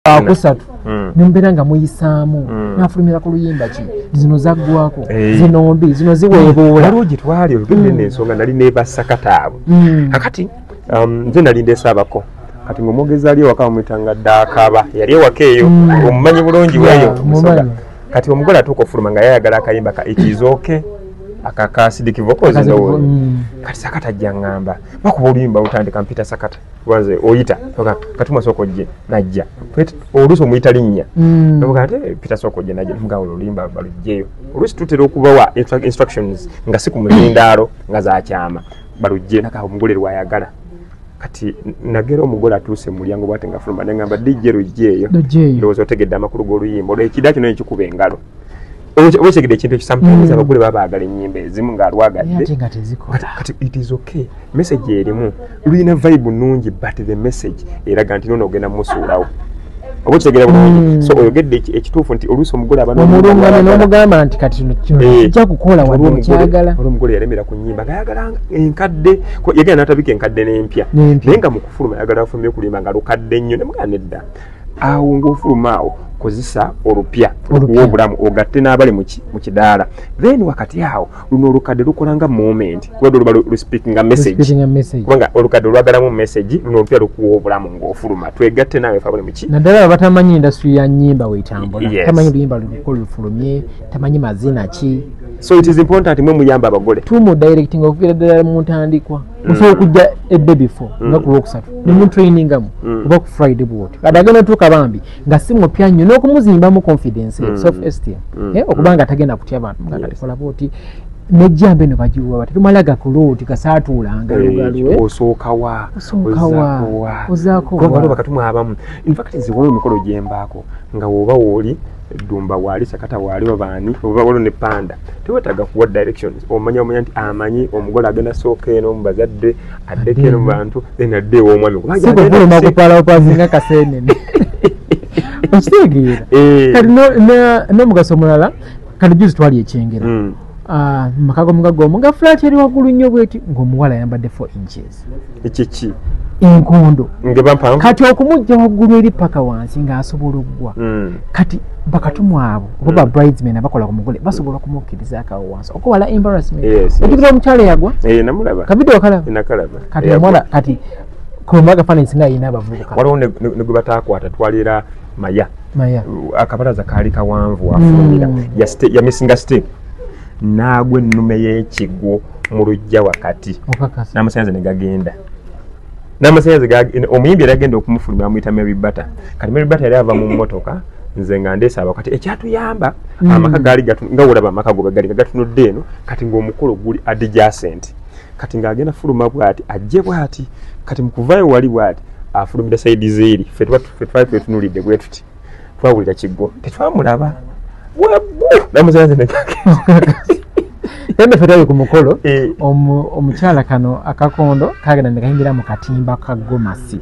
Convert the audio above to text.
Akusatu nimubeera nga muyisaamu, nafulumira ku luyimba ki, zino zaggwako, zino mbi, zino ziweebuula. Waliwo gye twali olugendo ensonga nali nebasakata abo. Kakati nze nali ndesaabako, kati ng'omwogezi ali ewaka bamuyitanga Ddaakaba, yali ewaka eyo, omumanyi bulungi weeyo. Kati omugole atuuka ofuluma nga yayagala akayimba ka "It Is Okay" akakasidiki vocals ndowooza. Kati Sakata ajja ŋŋamba bakuba oluyimba lutandika, mpita Sakata wanze oyita katuma sooka ojje, najja. Oluusi omuyita linnya ate pita sooka ojje, najja nemugamba oluyimba balugjeyo. Oluusi tutera okubawa instructions nga si ku muzindaalo, nga zakyama, balugje naka omugole lwayagala. Kati nagera omugole atuuse mu mulyango bwate nga fuluma, neŋŋamba, "DJ, lugjeeyo." Ndowooza otegedde amakulu g'oluyimba olwo, ekida kino nekikuba engalo, oba okitegedde ekintu ekyo. Sometimes abagole baba baagala ennyimba ezimu ng'alwagadde, kati it is okay, message erimu lulina vibe nungi, but the message eraga nti nono ogenda mumusuulawo, oba okitegeera bulungi. So oyogedde ekituufu nti oluusi omugole aba omulungano n'omugamba nti kati kino kijja kukola wadde okyagala. Olwo omugole yalemera ku nnyimba ng'ayagala enkadde, yagenda n'atabika enkadde n'empya, naye nga mu kufuluma ayagala afulumye kulimba nga lukadde nnyo. Nemugamba nedda, awo ng'ofuluma awo kozesa olupya okuwa obulamu, ogatte n'abali mu kidaala. Then wakati awo luno olukadde lukola nga moment, kuba luba luspeakinga message, kubanga olukadde olwagalamu message, luno olupya lukuwa obulamu ng'ofuluma, twegatte naawe fe abali muki. Naddala aba batamanyi industry ya nnyimba weetambula, tamanyi luyimba luliko lufulumye, tamanyi mazina ki. So it is important mwe muyamba abagole. Tumudirecting okuviira ddala mu ntandikwa. Osobola okujja a day before nga ku Lwokusatu nemutrainingamu, oba ku Friday bwoti, kati agenda otuuka bambi nga si mupya nnyo n'okumuzimbamu confidence, self esteem, okuba nga tagenda kutya abantu. Nga kati kola bwoti nejjamba eno bagiwa bati, tumala gakola oti kasaatuulanga lugalwe. Osookawa? Osookawa? Ozaako wa? Waliwo bakatumu abamu, infact nze waliwo emikolo gyembaako nga woba wooli Ddumba, waali Sakata, waali babaani, oba waliwo ne Panda, tewetaaga kuwa directions, omanya omanya nti amanyi omugole agenda sooka eno mu bazadde, addeko eno mu bantu, then adde ew'omwami. Si kufuluma kupalapazi nga kaseenene, okitegeera? Kati n'omugaso omulala, kati juzi twali ekyengera, maka g'omugagga omu nga flat eri waggulu nnyo bweti, ng'omuwala ayambadde 4 inches. Ekiki? Enkondo. Ngeba mpanvu. Kati okumujja waggulu eri paka wansi ng'asobola oggwa. Kati bakatumu abo oba ba bridesmen abakola ku mugole basobola okumukkiriza akawo wansi okuwala embarrassment. Ojjukira omukyala eyagwa? Namulaba. Kavidiyo wakalaba? Nakalaba. Kati omuwala kati kumbaga faananyi singa ayina abavubuka. Waliwo ne gwe batakwata, twalira Maya. Maya. Akabalaza kaali kawanvu, afulumira yamisinga step n'agwa ennume y'ekigwo mu luggya wakati. Okakasa? N'amasannyalaze ne gagenda, n'amasannyalaze. Omuyimbi yali agenda okumufulumya amuyita Mary Bata. Kati Mary Bata yali ava mu mmotoka, nze nga ndeesa aba. Kati ekyatuyamba, amaka gaali nga wolaba amaka go gali nga gatunudde eno, kati ng'omukolo guli adjacent. Kati ng'agenda fuluma bw'ati, ajje bw'ati, kati mu kuvaayo wali bw'ati afulumira side zeeri, ffe twali twetunulidde bwe tuti, twawulira kigwo, tetwamulaba webu n'amasannyalaze ne gagenda. Yadde ffe twali ku mukolo, omukyala kano akakondo kagenda ne kayingira mu katimba ka gomasi.